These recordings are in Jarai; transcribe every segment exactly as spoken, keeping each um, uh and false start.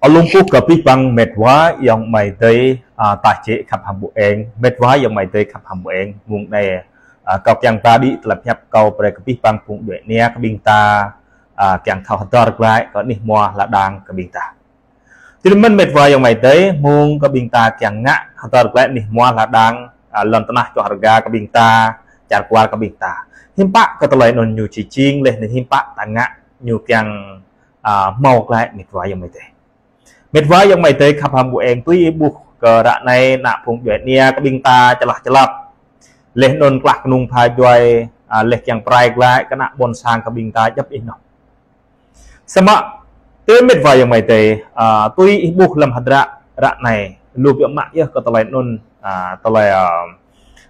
Alum puh kơ abih bang mĕt wa ayŏng amai adơi, a, ta čĕ khăp hăng ƀu eng, mĕt wa ayŏng amai adơi khăp hăng ƀu eng, mông anai, a, kâo kiăng ba đĭ tơlơi pơhiăp kâo brơi kơ abih bang phung djuai ania kơ ƀing ta, a, kiăng thâo hơdơr glaĭ kơ anih hmua lŏn đang kơ ƀing ta. Tui anŭn mơ̆n mĕt wa ayŏng amai adơi, mông kơ ƀing ta kiăng ngă hơdơr glaĭ anih hmua lŏn đang, a, lŏn tơnah čư̆ rơga kơ ƀing ta, čar kwar kơ ƀing ta. Hiư̆m pă kơ tơlơi anŭn ñu či jing laih anŭn hiư̆m pă ta ngă ñu kiăng, a, hmâo glaĭ mĕt wa ayŏng amai adơi. Mĕt wa ayŏng amai adơi khăp hăng ƀu eng, tui ih ƀuh kơ ră anai ană phung djuai ania kơ ƀing ta čơlah čơlăp. Laih anŭn klah kơnung pha djuai, a, laih kiăng pơrai glaĭ kơ ană ƀôn sang kơ ƀing ta djŏp anih anŭn. Samơ̆, tui mĕt wa ayŏng amai adơi, a, tui ih ƀuh lăm hơdră ră anai, lu biă mă yơh kơ tơlơi anŭn, a, tơlơi, a,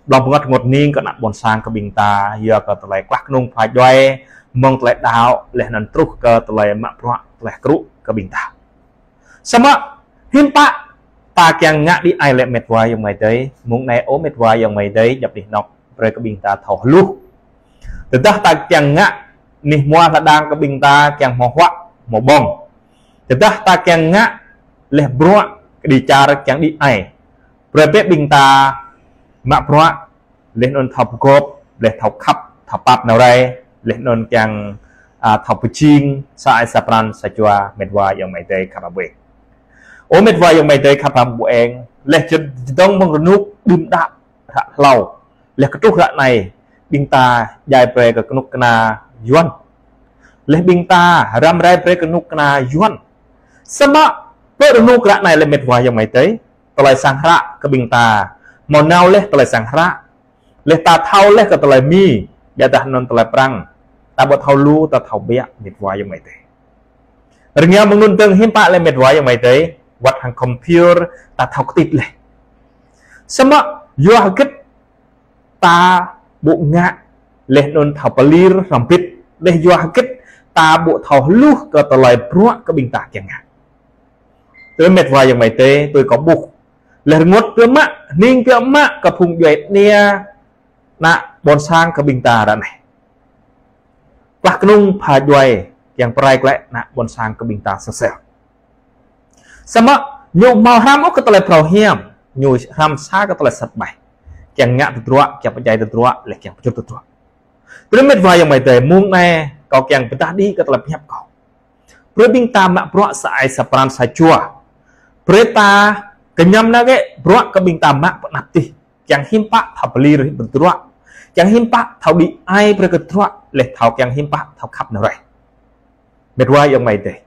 blŏng pơngăt rơngot hning kơ ană ƀôn sang kơ ƀing ta, yua kơ tơlơi klah kơnung pha djuai, mơ̆ng tơlơi đaŏ, laih anŭn truh kơ tơlơi mă bruă, tơlơi krŭ kơ ƀing ta. Samơ̆, hiư̆m pă, ta kiăng ngă đĭ ai lĕ mĕt wa ayŏng amai adơi, mông anai ơ mĕt wa ayŏng amai adơi, djŏp anih anŏ, brơi kơ ƀing ta thâo hluh. Tơdah ta kiăng ngă anih hmua lŏn đang kơ ƀing ta kiăng hmâo huă, hmâo ƀơ̆ng. Tơdah ta kiăng ngă laih bruă kơđi čar kiăng đĭ ai. Brơi bĕ ƀing ta mă bruă, laih anŭn thâo pơgop, laih thâo khăp, thâo pap nao rai, laih anŭn kiăng, a, thâo pơjing, sa ai sa pran sa jua mĕt wa ayŏng amai adơi khăp hăng ƀu eng. Ơ mĕt wa ayŏng amai adơi khăp hăng ƀu eng, laih čơdơ̆ng mơ̆ng rơnŭk đưm đă hră hlâo. Laih kơ truh ră anai, ƀing ta djai brơi kơ kơnuk kơna Yuan. Laih ƀing ta răm rai brơi kơ kơnuk kơna Yuan. Samơ̆, pơ rơnŭk ră anai lĕ mĕt wa ayŏng amai adơi, tơlơi sang hră kơ ƀing ta, hmâo nao laih tơlơi sang hră. Laih ta thâo laih kơ tơlơi Mi, biă dah anŭn tơlơi Prăng. Ta ƀu thâo lu, ta thâo biă mĕt wa ayŏng amai adơi. Rơngiă mơ̆ng anŭn dơ̆ng hiư̆m pă lĕ mĕt wa ayŏng amai adơi, wơ̆t hăng computer ta thâo kơtit laih. Samơ̆ yua hơgĕt ta ƀu ngă laih anŭn thâo pơlir hrŏm hơbĭt, laih yua hơgĕt ta ƀu thâo hluh kơ tơlơi bruă kơ ƀing ta kiăng ngă. Tui mĕt wa ayŏng amai adơi, tui kâo ƀuh. Laih rơngot biă mă, hning biă mă kơ phung djuai ania, ană ƀôn sang kơ ƀing ta ră anai. Klah kơnung pha djuai kiăng pơrai glaĭ ană ƀôn sang kơ ƀing ta sơsel. Samơ̆ ñu hmâo hrăm ôh kơ tơlơi phrâo hiam, ñu hrăm sa kơ tơlơi sat ƀai. Kiăng ngă tơdruă, kiăng pơdjai tơdruă, laih kiăng pơčut tơdruă. Tui anŭn mĕt wa ayŏng amai adơi, mông anai kâo kiăng pơdah đĭ kơ tơlơi pơhiăp kâo. Brơi ƀing ta mă bruă sa ai sa pran sa jua. Brơi ta kơñăm nao gĕ bruă kơ ƀing ta mă pơ anăp adih. Kiăng hiư̆m pă thâo pơlir tơdruă. Kiăng hiư̆m pă thâo đĭ ai brơi kơ tơdruă, laih thâo kiăng hiư̆m pă thâo khăp nao rai. Mĕt wa ayŏng amai adơi.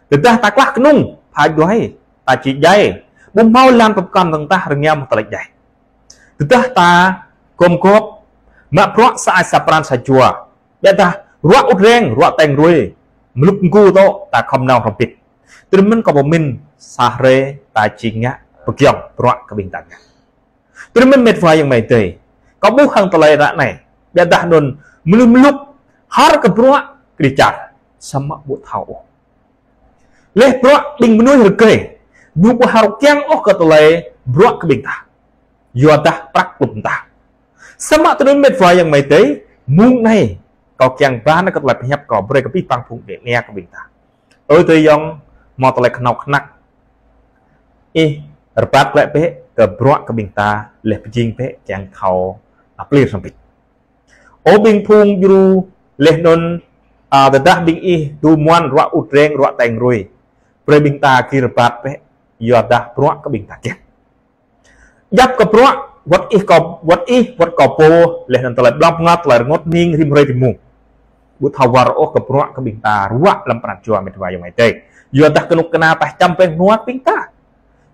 Tơdah ta klah kơnung pha djuai, ta či djai. Ƀu hmâo lăm pơkŏn dơ̆ng tah rơngiă mơ̆ng tơlơi djai. Tơdah ta gum gôp, mă bruă sa ai sa pran sa jua. Biă dah ruă ŭt reng, ruă teng rui. Mlŭk mgu tŏ, ta khŏm nao hrŏm hơbĭt. Tui anŭn mơ̆n kâo pơmĭn sa hrơi ta či ngă pơgiŏng bruă kơ ƀing ta ngă. Tui anŭn mơ̆n mĕt wa ayŏng amai adơi. Kâo ƀuh hăng tơlơi ră anai. Biă dah anŭn mlŭk mlŭk hơr kơ bruă kơđi čar. Samơ̆ ƀu thâo ôh. Laih bruă ƀing mơnuih rơgơi. Ñu ƀu hơr kiăng ôh kơ tơlơi bruă kơ ƀing ta. Yua dah prăk klŭp ta. Samơ̆ tui anŭn mĕt wa ayŏng amai adơi, mông anai, kâo kiăng ba nao kơ tơlơi pơhiăp kâo brơi kơ abih bang phung djuai ania kơ ƀing ta. Ơ adơi ayŏng, hmâo tơlơi kơnuk kơna. Ih, rơbat glaĭ bĕ kơ bruă kơ ƀing ta, laih pơjing bĕ kiăng thâo, a, pơlir hrŏm hơbĭt. Ơ ƀing phung djru laih anŭn, a, tơdah ƀing ih tŭ muăn ruă ŭt reng ruă teng rui. Brơi ƀing ta gir rơbat bĕ, yua dah bruă kơ ƀing ta kiăng. Djŏp kơ bruă, wơ̆t ih kâo, wơ̆t ih, wơ̆t kâo pô, laih anŭn tơlơi blŏng pơngăt, tơlơi rơngot hning, rĭm hrơi rĭm mông. Ƀu thâo wơr ôh kơ bruă kơ ƀing ta, ruă lăm pran jua mĕt wa ayŏng amai adơi. Yua dah kơnuk kơna ta čăm pĕng hnuăt ƀing ta.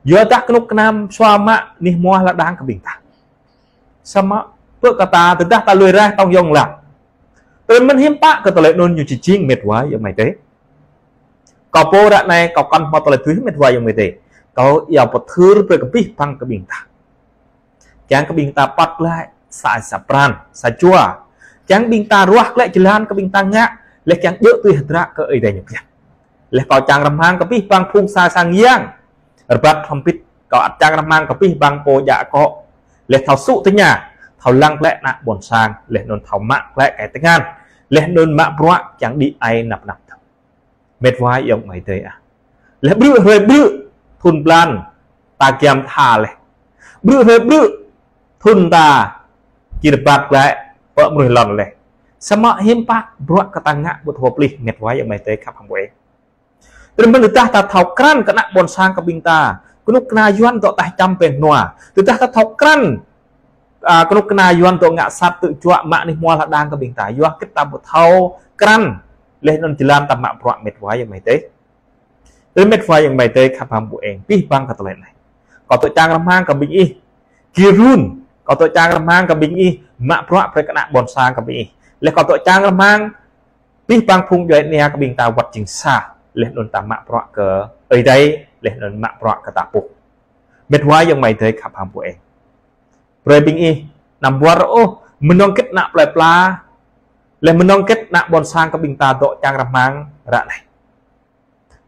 Yua dah kơnuk kơna sua mă anih hmua lŏn đang kơ ƀing ta. Samơ̆, pơ kơ ta, tơdah ta lui raih tŏng yŏng lăp. Tui anŭn mơ̆n hiư̆m pă kơ tơlơi anŭn ñu či jing mĕt wa ayŏng amai adơi. Kâo pô ră anai kâo kăn hmâo tơlơi tui mĕt wa ayŏng amai adơi. Kâo iâu pơthưr brơi kơ abih bang kơ ƀing ta. Kiăng kơ ƀing ta păt glaĭ sa ai sa pran, sa jua. Kiăng ƀing ta ruah glaĭ jơlan kơ ƀing ta ngă, laih kiăng djơ̆ tui hơdră kơ Ơi Adai ñu kiăng. Laih kâo čang rơmang kơ abih bang phung sa sang yang. Rơbat hrŏm hơbĭt kâo ăt čang rơmang kơ abih bang pô djă akŏ. Laih thâo sŭ tơña, thâo lăng glaĭ ană ƀôn sang, laih anŭn thâo mă glaĭ kai tơngan, laih anŭn mă bruă kiăng đĭ ai năp năp tơ̆. Mĕt wa ayŏng amai adơi ah. Laih ƀrư̆ hrơi ƀrư̆ thŭn blan ta giăm tha laih. Ƀrư̆ hrơi ƀrư̆ thŭn ta či rơbat glaĭ pơ mơnuih lŏn laih. Samơ̆ hiư̆m pă bruă kơ ta ngă ƀu thâo pơplih mĕt wa ayŏng amai adơi khăp hăng ƀu eng. Tơdơi mơ̆n tơdah ta thâo krăn kơ ană ƀôn sang kơ ƀing ta, kơnuk kơna Yuan dŏ taih čăm pĕng nua. Tơdah ta thâo krăn, a, kơnuk kơna Yuan dŏ ngă sat tơ̆ juă mă anih hmua hla đang kơ ƀing ta. Yua hơget ta ƀu thâo krăn laih anŭn jơlan ta mă bruă mĕt wa ayŏng amai adơi. Tơdơi mĕt wa ayŏng amai adơi khăp hăng ƀu eng, abih bang kơ tơlơi anai. Kâo dŏ čang rơmang kơ ƀing ih gir run, kâo dŏ čang rơmang kơ ƀing ih mă bruă brơi kơ ană ƀôn sang kơ ƀing ih. Laih kâo dŏ čang rơmang abih bang phung djuai ania kơ ƀing ta wơ̆t jing sa, laih anŭn ta mă bruă kơ Ơi Adai, laih anŭn mă bruă kơ ta pô. Mĕt wa ayŏng amai adơi khăp hăng ƀu eng. Brơi ƀing ih anăm wơr ôh, mơnơ̆ng hơget ană plơi pla, laih mơnơ̆ng hơget ană ƀôn sang kơ ƀing ta dŏ čang rơmang ră anai.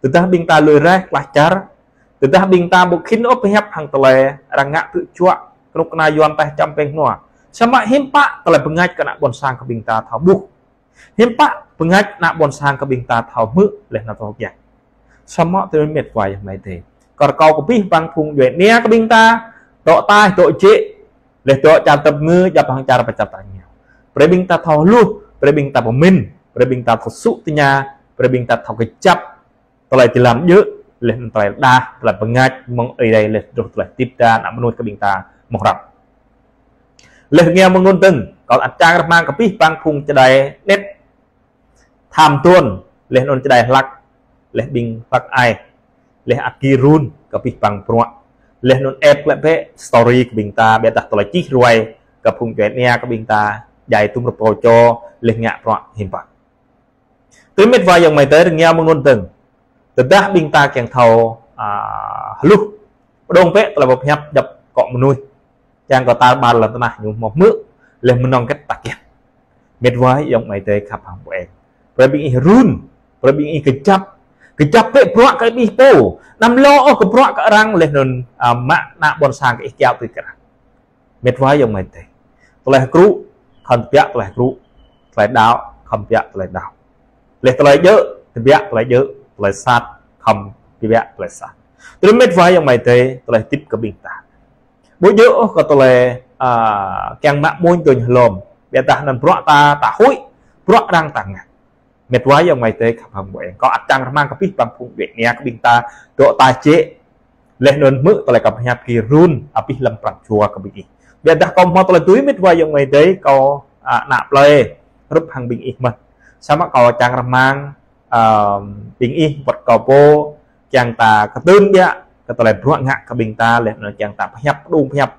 Tơdah ƀing ta lui raih klah čar, tơdah ƀing ta ƀu khĭn ôh pơhiăp hăng tơlơi arăng ngă tơ̆ juă kơnuk kơna Yuan taih čăm pĕng nua. Samơ̆ hiư̆m pă tơlơi bơngač kơ ană ƀôn sang kơ ƀing ta thâo ƀuh. Hiư̆m pă bơngač ană ƀôn sang kơ ƀing ta thâo hmư̆ laih anŭn thâo kiăng. Samơ̆ tơdơi mĕt wa ayŏng amai adơi, kâo rơkâo kơ abih bang phung djuai ania kơ ƀing ta, dŏ taih, dŏ jĕ, laih dŏ čar tơp ngư, djŏp hăng čar pơčăp tơngia. Brơi ƀing ta thâo hluh, brơi ƀing ta pơmĭn, brơi ƀing ta thâo sŭ tơña, brơi ƀing ta thâo kơjăp tơlơi jơlan djơ̆, laih anŭn tơlơi rơđah, tơlơi bơngač mơ̆ng Ơi Adai laih truh tơlơi hơdip ta ană mơnuih kơ ƀing ta mơ̆ng hrăm. Laih rơngiao mơ̆ng anŭn dơ̆ng, kâo ăt čang rơmang kơ abih bang phung čơđai net, tham tuôn, laih anŭn čơđai hlăk, laih ƀing hlăk ai, laih ăt gir run kơ abih bang bruă. Laih anŭn ĕp glaĭ bĕ story kơ ƀing ta, ƀiădah tơlơi čih ruai kơ phung djuai ania kơ ƀing ta, djai tum rơbâo čô, laih ngă bruă hiư̆m pă. Tơdơi mĕt wa ayŏng amai adơi, rơngiao mơ̆ng anŭn dơ̆ng, tơdah ƀing ta kiăng thâo, a, hluh, pơdŏng bĕ tơlơi pơhiăp djŏp akŏ mơnuih, kiăng kơ tar ƀar lŏn tơnah ñu hmâo hmư̆, laih mơnơ̆ng hơget ta kiăng. Mĕt wa ayŏng amai adơi khăp hăng ƀu eng, brơi ƀing ih run, brơi ƀing ih kơjăp, kơjăp bĕ bruă kơ ƀing ih pô, anăm lŏ ôh kơ bruă kơ arăng laih anŭn, a, mă ană ƀôn sang kơ ih kiaŏ tui kơ arăng. Mĕt wa ayŏng amai adơi, tơlơi hơkrŭ khŏm tơbiă tơlơi hơkrŭ, tơlơi đaŏ khŏm tơbiă tơlơi đaŏ, laih tơlơi djơ̆ tơbiă tơlơi djơ̆, tơlơi sat khŏm tơbiă tơlơi sat. Tơdơi mĕt wa ayŏng amai adơi, tơlơi hơdip kơ ƀing ta ƀu djơ̆ ôh kơ tơlơi, a, kiăng mă amuñ dŏ ñu hlŏm, ƀiădah anŭn bruă ta, ta huĭ bruă arăng ta ngă. Mĕt wa ayŏng amai adơi khăp hăng ƀu eng, kâo ăt čang rơmang kơ abih bang phung djuai ania kơ ƀing ta dŏ taih jĕ, laih anŭn hmư̆ tơlơi kâo pơhiăp gir run abih lăm pran jua kơ ƀing ih. Ƀiădah kâo hmâo tơlơi tui mĕt wa ayŏng amai adơi, kâo, a, ană plơi hrup hăng ƀing ih mơ̆n. Samơ̆ kâo čang rơmang, a, ƀing ih wơ̆t kâo pô, kiăng ta kơtưn biă kơ tơlơi bruă ngă kơ ƀing ta, laih anŭn kiăng ta pơhiăp, pơdŏng pơhiăp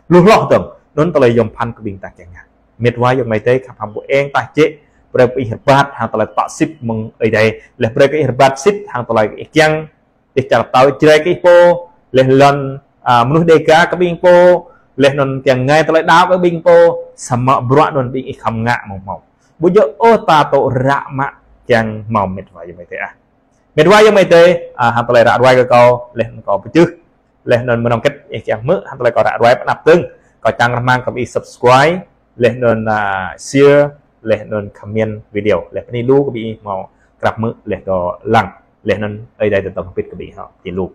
lu hloh dơ̆ng, anŭn tơlơi yom phăn kơ ƀing ta kiăng ngă. Mĕt wa ayŏng amai adơi khăp hăng ƀu eng, taih jĕ, brơi kơ ih rơbat hăng tơlơi tŏ sĭt mơ̆ng Ơi Adai, laih brơi kơ ih rơbat sĭt hăng tơlơi ih kiăng, laih čar tơ̆ Jrai kơ ih pô, laih lŏn, a, mơnuih Đêga kơ ƀing pô, laih anŭn kiăng ngă tơlơi đaŏ kơ ƀing pô, samơ̆ bruă anŭn ƀing ih khŏm ngă mơ̆ng mơ̆ng. Ƀu djơ̆ ôh ta tŏ ră mă kiăng hmâo mĕt wa ayŏng amai adơi ah. Mĕt wa ayŏng amai adơi, a, hăng tơlơi ră ruai kơ kâo, laih anŭn kâo pơčeh. Laih anŭn mơnơ̆ng hơget ih kiăng hmư̆ hăng tơlơi kâo ră ruai pơ anăp dơ̆ng, kâo čang rơmang kơ ih subscribe, laih anŭn, a, share, laih anŭn comment video. Laih bơni lu kơ ih hmâo krăp hmư̆, laih dŏ lăng. Laih anŭn Ơi Adai tơtăm hơbĭt kơ ih hŏ. Bơni lu.